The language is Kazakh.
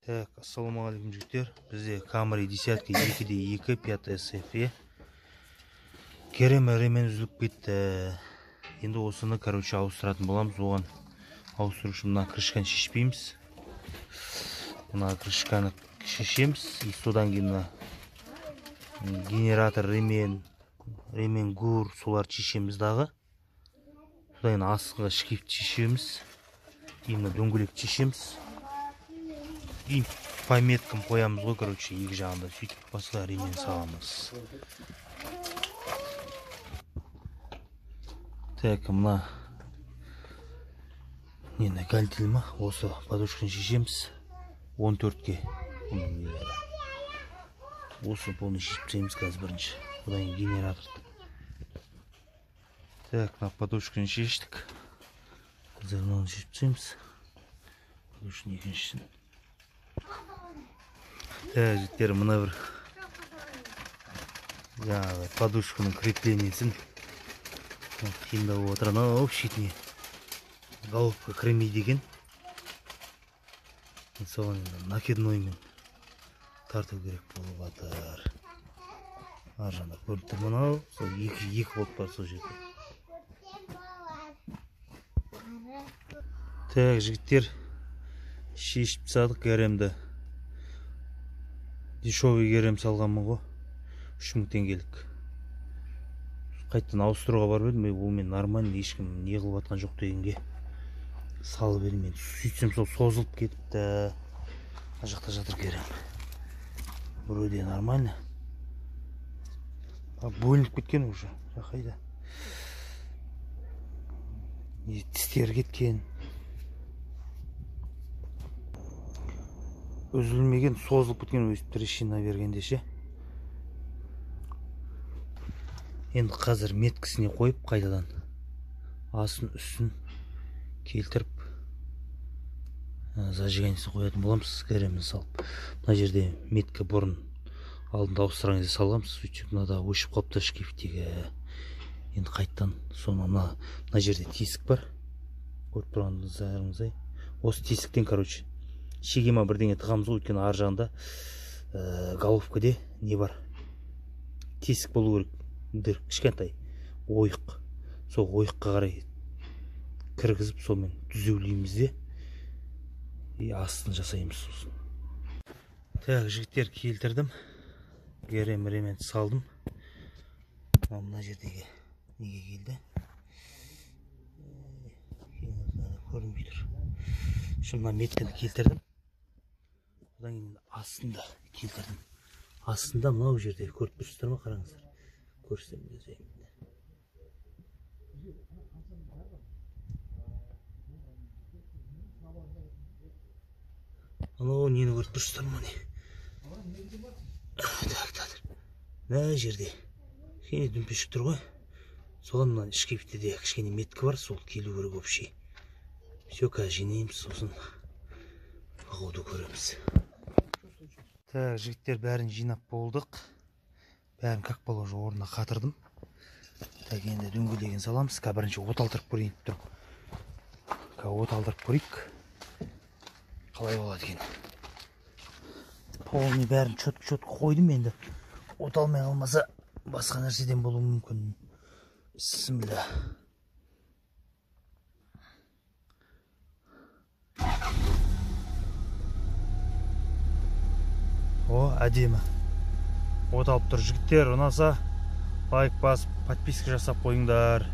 Так, ассалаумағалейкум жігіттер. Бізде Camry десятка 2-2 5 SFE. Керем ремен үзіліп кетті. Енді осыны, короче, ауыстыратын боламыз. Оған ауыстыру үшін мына крышканы шешпейміз. Мына крышканы шешеміз. И содан кейін мына генератор, ремен, ремен гур, соларды шешеміз дағы. Содан кейін астыңғы шкифті шешеміз. И мына дөңгелекті шешеміз. И по меткам қоямыз ғой, короче, екі жағында. Сөйтіп басқа ремен саламыз. Так, мына нені гантель ма? Осы подушканы шешеміз. 14-ке. Осы полный шешіп тастаймыз қазір бірінші. Одан кейін генераторды. Так, мына подушканы шештік. Қазір мынаны шешіп тастаймыз. Подушканың екіншісін. Так, жігіттер, мына бір жаңағы подушканың креплениесін қиындау болып отыр. Анау шетіне головка кірмейді екен. Соған енді накидноймен тарту керек болып жатыр. Ар жағында көрініп тұр мынау, сол екі болт бар сол жерде. Так, жігіттер, шешіп тастадық ГРМ-ді. Дешевый ГРМ салғанмын ғой, 3000 теңгелік. Қайтадан ауыстыруға барып едім, ол мен нормально, ешкім не қылып жатқан жоқ дегенге салып едім мен. Сөйтсем сол созылып кетіпті. Мына жақта жатыр ГРМ. Вроде нормально. Бөлініп кеткен уже. Қайда? Тістері кеткен. Үзілмеген, созылып кеткен, өстіп трещина бергенде ше. Енді қазір меткісіне қойып қайтадан астын үстін келтіріп зажиганиесін қоятын боламыз, ГРМ-ін салып. Мына жерде метка бұрын алдында ауыстырған кезде салғанбыз, сөйтсек мынада өшіп қалыпты шкифтегі. Енді қайтадан соны мына жерде тесік бар, көріп тұрғандарыңыздай. Осы тесіктен, короче, шеге ма бірдеңе тығамыз ғой, өйткені ар жағында головкаде не бар, тесік болу керек, дір кішкентай ойық. Сол ойыққа қарай кіргізіп, сонымен түзеулейміз де, и астын жасаймыз сосын. Так, жігіттер, келтірдім. ГРМ ремен салдым. Мына жердегі неге келді? Көрінбей тұр. Şimdi мына метканы келтірдім. Одан кейін астында келтірдім. Астында мынау жерде көріп тұрсыздар ма, қараңыздар. Көрсетемін өзім. Анау нені көріп тұрсыздар ма, не? Так, так. Мына жерде кішкене дүмпешік тұр ғой. Соған мына шкифте де кішкене метка бар, сол келу керек общий. Все, қазір жинаймыз, сосын походу көреміз. Так, жігіттер, бәрін жинап болдық. Бәрін как положено орнына қатырдым. Так, енді дөңгелегін саламыз. Қазір бірінші от алдырып көрейін деп тұрмын. Қазір от алдырып көрейік. Қалай болады екен. Полный бәрін чётко-чётко қойдым енді. От алмай қалмаса басқа нәрседен болуы мүмкін. Бісміллә. О, әдемі. От алып тұр жігіттер, ұнаса лайк басып, подписка жасап қойыңдар.